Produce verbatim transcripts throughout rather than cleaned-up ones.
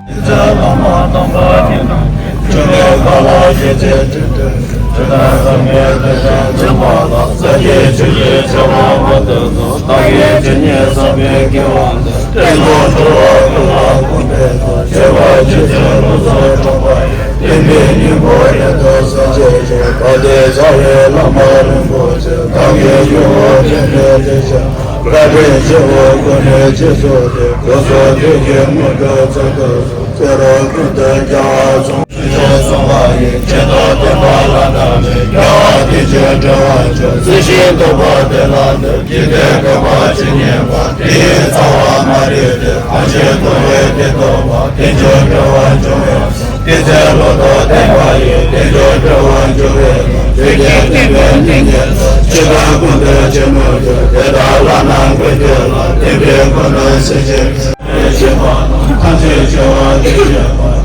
ཚེ་བླ་མ་དམ་པ་ཉིད་ནམ་མཁའི་ཆོས་འཁོར་ལ་སྐྱེ་ཚེ་སྲིད་དུ་ཇི་ལྟར་བསམ་པའི་དོན་དང་འཛིན་པ་ལ། ས་གཞི་ཆུ་སྐྱེས་འཆི་བ་མ་ཐུབ་ན། བདག་གིས་ཇི་སྙེད་བསམ་པའི་དགེ་བ་འདི། བསྟན་འགྲོ་འགྲོ་བ་ཀུན་ལ་ཕན་པའི་ཚུལ། བྱས་པ་ཇི་སྲིད་ལོ་ཙཱ་གྲགས་པ་ཡི། བསྟན་པའི་སྙིང་པོ་ཡོན་ཏན་སངས་རྒྱས་ཞིང་། དཔལ་ལྡན་རྩ་བའི་བླ་མ་རིན་པོ་ཆེ། བདག་གི་ཇོ་བོ་དེ་ནས་དེ་ཕྱིར། བཀའ་དྲིན་ཆེ་བོ་ཀུན་ལས་རྗེས་སུ་དེད། སྐུ་གསུང་ཐུགས་ཀྱི་དངོས་གྲུབ་ཚུལ་དུ་བཟུང་། བརྩེ་རུ་ཀུན་ཏུ་རྒྱལ་བ་གསུམ། ཆོས་གསུངས་པ་ཡི། ཆེད་དུ་བསྟན་པ་བླ་ན་མེད། རྒྱལ་བ་དེ་ཆོས་འགྲོ་བ་མཆོག། སྲིད་ཞིའི་སྡུག་པ་དེ་ལ་འདུད། འཇིག་རྟེན་དཀོན་པ་ཇི་སྙེད་པ། དེ་ཡི་རྩ་བ་མ་རིག་སྟེ། གང་ཕྱིར་ལྟུང་བའི་གཏི་མུག་པ། དེ་ཆོས་འགྲོ་བ་འཇོམས་པའི། དེ་ཚེ་ལོ་ཏོག་བསྟན་པ་ཡི། དེ་ཆོས་འགྲོ་བ་འཇོམས་པའི། ཆོས་ཀྱི་བསྟན་པའི་སྙིང་གི། ཆོས་པ་ཀུན་ཏུ་ཆེན་མོ་གྱུར། དེ་དག་བླ་ན་མགོན་ཁྱོད་ལ། བསྟན་པའི་སྒོ་ནས་སྲིད་ཞིའི། ཆེ་བ་ཐམས་ཅད་ཆེ་བ་དེ་ཆེ་བ།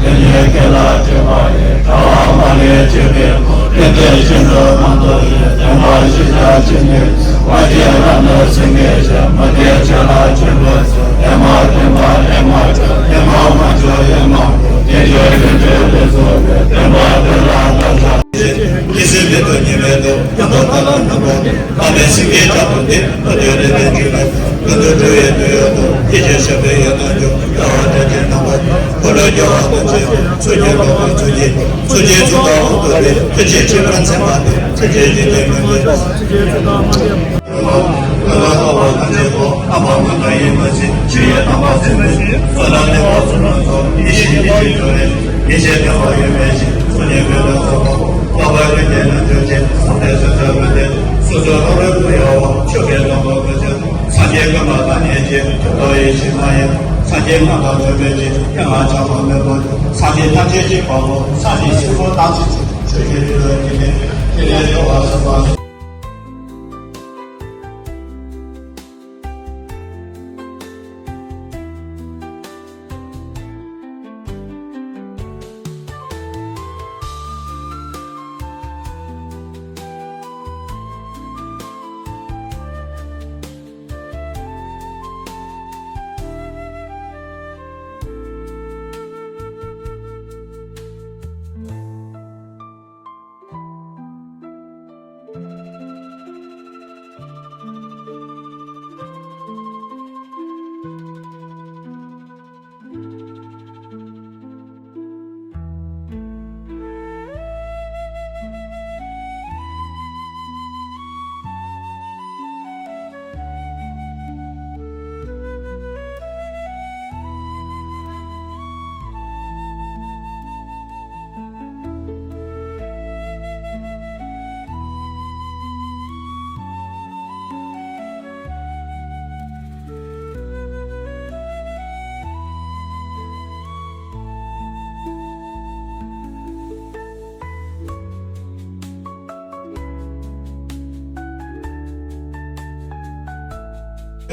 དེ་ཉིད་སྐད་ལ་ཐོས་པ་ཡི། དྲ་བ་མ་ལུས་ཆོས་ཀྱི་སྐུ། དེ་ལྟའི་ཆོས་འགྲོ་མང་པོ་ཡི། བསྟན་པ་ཤེས་བྱ་ཇི་སྙེད་པ། ང་བཅས་རང་ནི་སེམས་ཀྱི་ཆོས། མུ་སྟེགས་ཆོས་ལ་ཆོས་མགོན་ཚོས། ཨེ་མ་བསྟན་པ་ཨེ་མ་ཆོས། ཨེ་མ་མ་ཆོས་ཨེ་མ་གོ། དེ་ཆོས་ཀུན་གྲོལ་ལས་སོ་པའི། བསྟན་པ་དེ་ལ་བདག་ཅག་ཀྱེ་སུ་མེད་དོ་ཉེས་མེད་དོ། མཉམ་པོ་ཐར་ལ་རྣམ་པར་རྟོག། དཔག་མེད་སེང་གེའི་ལྕགས་ཀྱུ་འདི། བློ་གྲོས་རིག་པའི་ཆུ་ལས་སོ། ཀུན་ཏུ་སྤྲུལ་པའི་སྤྲུལ་ཡུལ་དུ། ཡེ་ཤེས་ཞབས་པད་ཡུན་དུ་འཇོམས། རྒྱལ་བ་ཐམས་ཅད་རྣམ་པར། འཁོར་ལོས་སྒྱུར་བ་ཐམས་ཅད་ཀྱི། ཚོགས་ཀྱི་གཙོ་བོ་ཐུགས་རྗེ། ཐུགས་རྗེའི་མཆོག་ཏུ་དབང་བསྐུར་ཏེ། ཐུགས་རྗེའི་སྤྱོད་པ་མཚན་མ་སྟེ། ཐུགས་རྗེའི་འཇིག་རྟེན་མི་མཇེད། ཐུགས་ལ་བབ་པ་ཐམས་ཅད་པོ། རྣམ་པ་ཀུན་ཏུ་ཡེངས་མི་ཤེས། ཆོས་ཡི་རྣམ་པར་སེམས་མི་ཤེས། བསོད་ནམས་འདི་དག་ཚོགས་རྣམས་སོ། ཡེ་ཤེས་ཉིད་ཀྱི་ཐུགས་རེད། ཡེ་ཤེས་བདེ་བ་ཡོད་མེད་ཅིང་། ཚོགས་གཉིས་ཀུན་ཏུ་རྫོགས་པ་པོ། འཕགས་པ་ཀུན་གྱི་རྣལ་འབྱོར་ཅན། བསམ་གཏན་གསལ་བྱེད་མི་ལྡན། སོ་སོའི་རང་རིག་ཀུན་ཡལ་བ། ཆོས་ཀྱི་དང་པོ་ཀུན་ཀྱང་། སངས་རྒྱས་ཀུན་ལ་བདག་ཉིད་ཀྱི། ཐུགས་རྟོག་ཡེ་ཤེས་མ་ཡིན། སངས་རྒྱས་རྣམས་དང་མཐུན་པའི་ཕྱིར། ཡན་ལག་ཆགས་པ་མེད་པར། སངས་རྒྱས་ཐམས་ཅད་ཀྱི་དཔའ་བོ། སངས་རྒྱས་སྲས་པོ་དག་གི་ཚུལ། ཆོས་ཀྱི་ཐུགས་ལ་ཐིམ་པས། ཐིམ་ལས་གྲོལ་བ་ཐོབ་པ།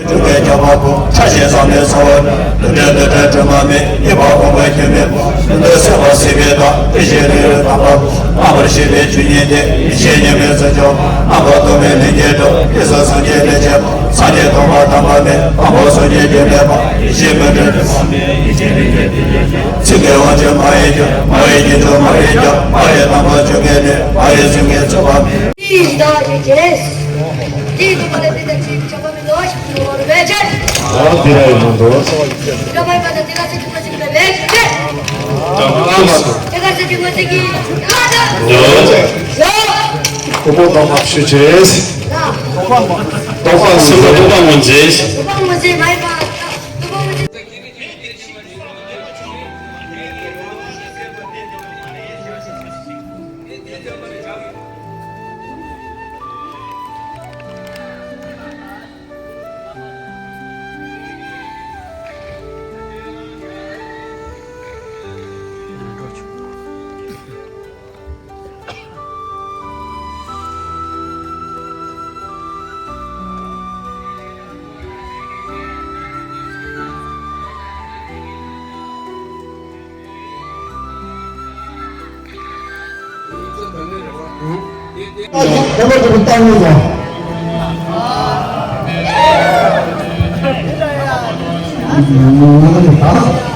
སྒྲུབ་པའི་རྒྱལ་བ་པོ། ཕྲ་ཞིང་བཟང་མོའི་ས་བོན། རྡུལ་བྲལ་རྡུལ་བྲལ་དྲི་མ་མེད། ཡེ་བ་ཀོང་པོའི་སྐྱེ་མེད་པ། ཀུན་ཏུ་སེམས་དཔའ་སྲིད་པའི་བདག་དེ་བཞིན་རིགས་རུས་དམ་པ། རྣམ་པར་ཤེས་པའི་ཆོས་ཉིད་དེ། ཡེ་ཤེས་ཉི་མའི་ཚུལ་འཆང་། རྣམ་པར་རྟོག་མེད་ལྷན་སྐྱེས་གྲོལ། སྐྱེས་སུ་སངས་རྒྱས་ལས་སྐྱེས་པ། སངས་རྒྱས་སྟོང་པ་དང་པ་མེད། དང་པོ་སངས་རྒྱས་རྒྱུན་མེད་པ། ཡེ་ཤེས་མུན་སེལ་དྲི་མ་མེད། ཡེ་ཤེས་ལས་སྐྱེས་དེ་ཉིད་ཀྱི། ཚིག་གི་དབང་ཕྱུག་མ་ཡི་རྒྱུ། མ་ཡི་རྒྱུན་མཆོག་མ་ཡི་རྒྱལ། མ་ཡི་དམ་པ་ཆོས་ཀྱི་གནས། མ་ཡི་སེམས་ཀྱི་ཚོགས་པ་མེད། འདི་ཡི་བདག་ཡི་རྗེས། འདི་ཡི་སྟོན་པ་ལ་འདི་ལྟར་ཅིག་ཆོག་པ་མི་འདུག་ཞེས་གསུངས་པ་རེད་པས་ཅན། ཨོ་འདི་ར་ཡིན་མི་འདུག་འདི་ར་མ་ཡིན་པ་དང་འདི་ལ་སེམས་ཅན་པ་ཞིག་མེད་པས་ཅན། ཨ་མ་འདུག་དེ་ག་སེམས་ཅན་པ་ཞིག་གིས་ལ་དང་ཡོད། ཡོད། སྐུ་པོ་ཐོག་མ་ཞུ་ཆེས། ལ། ཐོག་མ་སེམས་པ་ཐོག་མ་ངོས་འཛིན། ཐོག་མ་ངོས་འཛིན་མ་ཡིན་པ། ཐོག་མ་ངོས་འཛིན།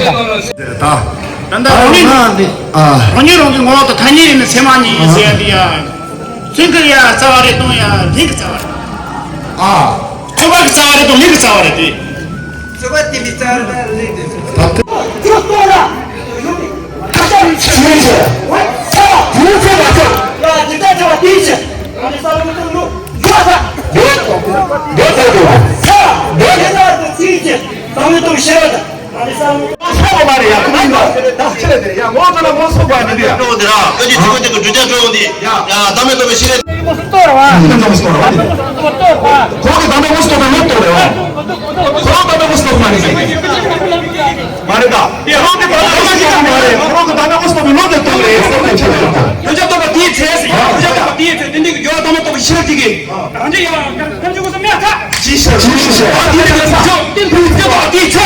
རེད་ད། ད་ལྟ་རང་ཉིད་ང་འདི་ཨ། རང་ཉིད་རང་གི་ངོ་ལོག་ཏུ་ཐ་སྙད་ཡིན་ན་ཚད་མ་ཉིད་ཡིན་ཟེར་ཡ་འདི་ཡ། ཚིག་གི་ཡ་རྩ་བ་རེད་དང་ཡ་ལུགས་ཀྱི་རྩ་བ་རེད། ཨ། རྩོད་པ་གི་རྩ་བ་རེད་དང་ལུགས་ཀྱི་རྩ་བ་རེད་དེ། རྩོད་པ་དེ་འདི་རྩ་བ་རེད་ད་ལུགས་དེ། ད་དེ། ཁྱོད་ལྟོས་ར། ཁ་ཤ་རིགས་ཆེ་མིན་ཟེར། ད་དེ་ཚོད་མ་ཚོད། ཡ་འདི་ལྟར་བྱ་བ་དེའི་ཕྱིར། ད་ནི་ས་ལམ་དུ་ལུགས་འགྲོ་ད། འགྲོ་ད་འགྲོ་ད། ད་དེ་ལྟར་དུ་ཚིག་གི་བདག་མེད་རྟོགས་ཤེས་ར་ད། ཚོགས་པ་མ་རེད་ཡ། ཁོ་མིན་པ། ད་ཆི་རེད་དེ་ཡ། ངོ་ཚ་ན་ངོ་ཚོགས་པ་མི་འདུག་ཡ། སྤྲོ་བོ་དེ་ར། ཀ་ཅི་ཚོགས་དེ་གི་བསྒྲུབ་བྱ་སྤྲོ་བོ་འདི། ཡ། ཡ་བདག་མེད་རྟོགས་པའི་ཤེས་རབ། ཁོ་གི་བདག་མེད་རྟོགས་པའི་ཤེས་རབ་དེ། ཡ་ཁོ་གི་བདག་མེད་ངོ་ཚ་རྟོགས་པའི་བློ་རྟོགས་རེད་བ། ཁོ་རང་བདག་མེད་ངོ་ཚ་རྟོགས་མ་རེད་ཟེར། མ་རེད་ད། ཡ་ཁོ་གི་བདག་མེད་ངོ་ཚ་རྟོགས་མ་རེད། ཁོ་རང་གི་བདག་མེད་ངོ་ཚ་རྟོགས་པའི་བློ་དེ་རྟོགས་རེད་ཟེར་ནས་ཆེ་རེད་ད། བསྒྲུབ་བྱ་རྟོགས་པ་དེའི་ཚེ། བསྒྲུབ་བྱ་རྟོགས་པ་དེའི་ཚེ་དེ་འདྲའི་གི་རྒྱུ་བ་བདག་མེད་རྟོགས་པའི་ཤེས་རབ་དེ་གིས། རང་རྒྱུ་ཡང་རང་རྒྱུ་ངོ་ཚ་མེད་ད། ཅི་ཤེས་ཅི་ཤེས་ཤེས། ཨ་དེ་དེ་ཚོ་དེ་དེ་དེ་ཚོ་དེ་ཚོ་ཡོད་པ་དེ་ཚོ།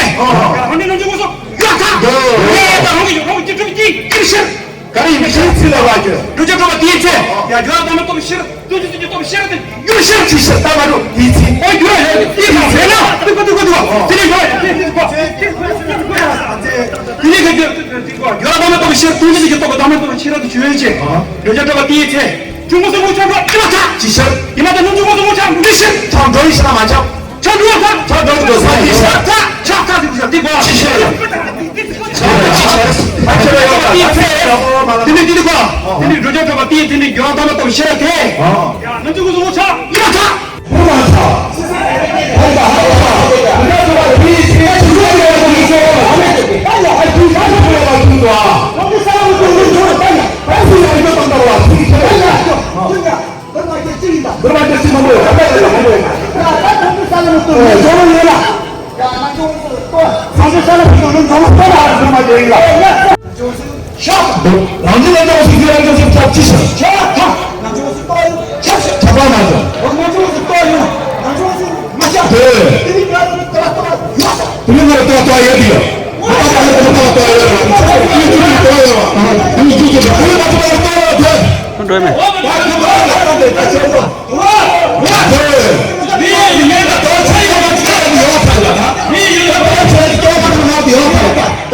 རང་རྒྱུ་ངོ་ཚ་ཡོད་ད། ཡོད་ད་རང་གི་ཡོད་རང་གི་ཅི་ཚོ་ཅི་ཅི་ཤེས། ག་རེ་ཡིན་ཤེས་ཚིག་ལ་བ་ཅོ། བསྒྲུབ་བྱ་རྟོགས་པ་དེའི་ཚེ། ཡ་རྒྱུ་བ་བདག་མེད་རྟོགས་པའི་ཤེས་རབ་ཏུ་ཅི་ཅི་ཅི་རྟོགས་པའི་ཤེས་རབ་དེ་ཡོད་ཤེས་ཅི་ཤེས་ད་མ་རུ་དེའི་ཚེ། ཨོ་རྒྱུ་བ་ཡོད་དེ་ཚེ་ན་དེ་གོ་དེ་གོ་དེ་གོ་དེ་ནས་ཡོད་དེ་དེ་གོ་དེ་ནས་གོ་རྒྱུ་བ་བདག་མེད་རྟོགས་པའི་ཤེས་རབ་ཏུ་ཅི་ཅི་ཅི་རྟོགས་པའི་བདག་མེད་རྟོགས་པའི་ཤེས་རབ་དེ་ཆོས་ཅན། བསྒྲུབ་བྱ་རྟོགས་པ་དེའི་ཚེ། ཆུ་ངོ་སོ་ངོ་ཆ་འགྲོ་ཅི་མ་ཆ། ཅི་ཤར། ཡིན་མ་ད་ནུ་ཆུ་ངོ་སོ་ངོ་ཆ་འདི་ཤར། ཆ་འགྲོ་ཡི་ཤ་མ་ཆ། ཆ་འགྲོ་ཐ། ཆ་འགྲོ་འགྲོ་ས་ཅི་ཤར། ཆ་ཆ་ཐ་ཟིག་ཤར་འདི་གོ་ཅི་ཤར་ཡ། ཆ་ཅི་ཤར། ཨ་ཁྱེད་ར་ཡོད་ད། དེ་ནི་དེ་ནི་གོ། དེ་ནི་འགྲོ་ཆ་འགྲོ་བ་དེ་དེ་ནི་རྒྱུ་བ་བདག་མེད་རྟོགས་པའི་ཤེས་རབ་དེ། ཡ་ནུ་ཆུ་ངོ་སོ་ངོ་ཆ་ཡིན་མ་ཐ། ཧུ་མ་ཐ། ཧ་ད་ཧ་ད། དེ་ད་ཚོ་བ་དེ་ཚེ་ཆུ་ཚོད་ཡོད་པ་དེ་ཚོ་ཨ་མེད་དེ། ད་ཡ་ཨ་ཁྱེད་ད་ཚོ་བ་དེ་ཚོ་ཨ། ད་ཚོ་ཡ་ཡོད་དམ་ད་བ་དེ་ཚོ་ཡ་ཡོད་དམ་ད་བ་དེ་ཚོ་ཡ་ཡོད། ད་ང་ཁྱེད་ཅི་ཡིན་ད། འདུར་བ་དེ་ཚོ་མང་པོ་ཡོད། ད་ད་ཡོད་མང་པོ་ཡོད། ད་ད་ཚོ་བ་ས་ལ་མི་ཚོ་ཡོད་ཚོ་ཡོད་ལ། ཡ་ང་ཚོ་ཚོ་ས་ལ་མི་ཚོ་ཡོད་ཚོ་ཡོད་ལ། ཤ། རང་ཚོ་ལ་ཅོག་སུ་ཁྱོད་རང་ཅོག་སུ་ཁྱབ་ཅི་ཤ། ཤ་ཐ། ང་ཚོ་སུ་ཏོ་ཡོད། ཁྱབ་ཤ། ཁྱབ་པ་མ་ཚོ། ང་ཚོ་སུ་ཏོ་ཡོད། ང་ཚོ་སུ་མ་ཤ། དེ། དེ་ནི་ང་ཚོ་ཏོ་ཏོ་ཡོད་ཤ། དེ་ནི་ང་ཚོ་ཏོ་ཏོ་ཡོད་དེ་ཡོད། ང་ཚོ་ཏོ་ཏོ་ཡོད་ར། ང་ཚོ་ཡོད་ཅི་ཏོ་ཡོད་ར། ང་ཚོ་ཡོད་ཅི་ཏོ་ཡོད་ར། འགྲོ་མེད། ང་ཚོ་ཏོ་ཏོ་ཡོད་ར། ང་ཚོ་ཏོ་ཏོ་ཡོད་ར། ང་ཚོ་ཏོ་ཏོ་ཡོད་ར། ང་ཚོ་ཏོ་ཏོ་ཡོད་ར།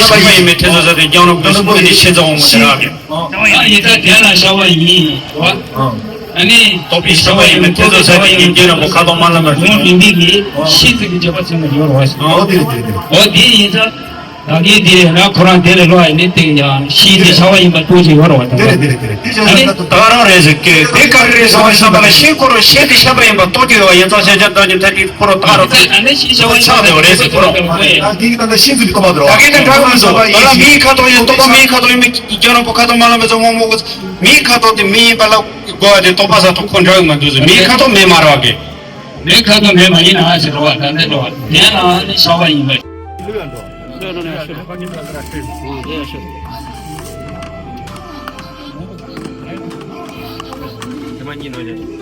ཤ་བ་ཡིན་མིན་ཐེ་ཚོམ་ཟ་དེ་སྐྱབས་རོགས་པོ་ཟེར་ནས་ཤེས་ཚོད་འོང་མི་རག་གི། ཨ་ཡིན་ད་དེ་ལ་ཤ་བ་ཡིན་བ། ཨ་ནི་རྟོགས་པའི་ཤ་བ་ཡིན་མིན་ཐེ་ཚོམ་ཟ་དེ་ཡིན་སྐྱབས་རོགས་པོ་ཁ་དོག་དམར་ལམ་པར་འོང་མི་འདི་གི་ཤེས་ཚོད་ཀྱི་འཇོག་པ་ཚོད་མ་ཡོད་རོགས། ཨོ་དེ་རེད་དེ་རེད་དེ་རེད། ཨོ་དེ་ཡིན་ད། ད་གིན་དེ་ན་ཁོ་རང་དེ་ལས་ལོག་ཡིན་ནི་དེ་ཡང་ཤི་དེ་ཤ་བ་ཡིན་པ་ལྟོས་ཀྱི་ཡོད་རེད་བ། དེ་རེད་དེ་རེད་དེ་རེད། དེ་ཨ་ནི་ད་ག་རང་རེད་ཟེར་གི་དེ་ག་རེ་རེད་ཟེར་བ་ཤ་བ་ལ་ཤི་ཁོ་རང་ཤི་དེ་ཤ་བ་ཡིན་པ་ལྟོས་ཀྱི་ཡོད་བ། ཡིན་ཙང་ཤ་ཆ་ད་ནི་ད་དེ་ཁོ་རང་ད་རུང་ད་ནི་ཤི་ཤ་བ་ཡིན་ཆགས་བསྡད་པ་རེད་ཟེར་ཁོ་རང་། ད་གིན་ད་ད་ཤིན་ཚུལ་གྱི་ཐོག་མ་དེ་རེད་བ། ད་གིན་དེ་འདྲ་གི་མི་འདུག་ད་ལ་མིའི་ཁ་དོག་ཡིན་རྟོགས་པ་མིའི་ཁ་དོག་ཡིན་མི་སྐྱབས་རོགས་པོ་ཁ་དོག་དམར་ལམ་པའི་ཚོ་མོག་མོག་གི་མིའི་ཁ་དོག་དེ་མི་ཡིན་པ་ལ་གོ་བ་དེ་རྟོགས་པ་ཟ་ཐུབ་ཁོ་འདྲ་གི་མ་འདུག་ཟེར། མིའི་ཁ་དོག་མེད་མ་རེད་བ་གི། མིའི་ཁ་དོག་མེད་མ་ཡིན་ན་ཟེར་བ་ད་འདི་འགྲོ་བ་དེ་ན་ནི་ཤ་བ་ཡིན་པ། ཡིན་པའི་སྟེང་དུ་ཉི་མ་ཉིན་ལ།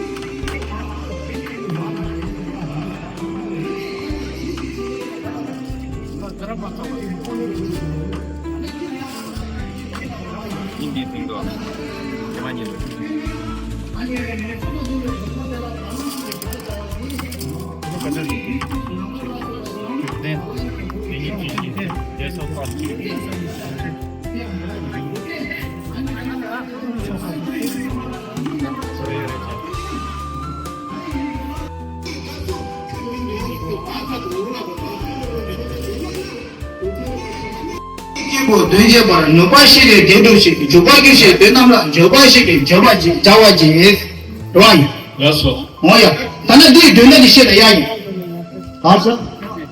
སྐྱེས་བུ་དོན་བྱེད་པར་ནུས་པ་ཤེས་པའི་བདེ་སྡུག་ཤེས། འཇུག་པ་སྐྱེ་ཤེས་དོན་རྣམས་ལ། འཇུག་པ་ཤེས་པའི་འཇུག་པ་སྦྱར་བ་བྱེད། རེད་བ་ཡིན། ལགས་སོ། འོ་ཡ། ད་ནི་འདིའི་དོན་དག་འདི་ཤེས་ན་ཡ་ཡིན། ལགས་སོ།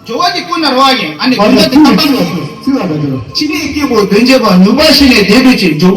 འཇུག་པ་འདི་ཀུན་ནས་རེད་བ་ཡིན། ཨ་ནི་དོན་དག་འདི་ཏག་ཏག་ལ་ཕྱི་ནས་སྐྱེས་བུ་དོན་བྱེད་པར་ནུས་པ་ཤེས་པའི་བདེ་སྡུག་ཤེས། འཇུག་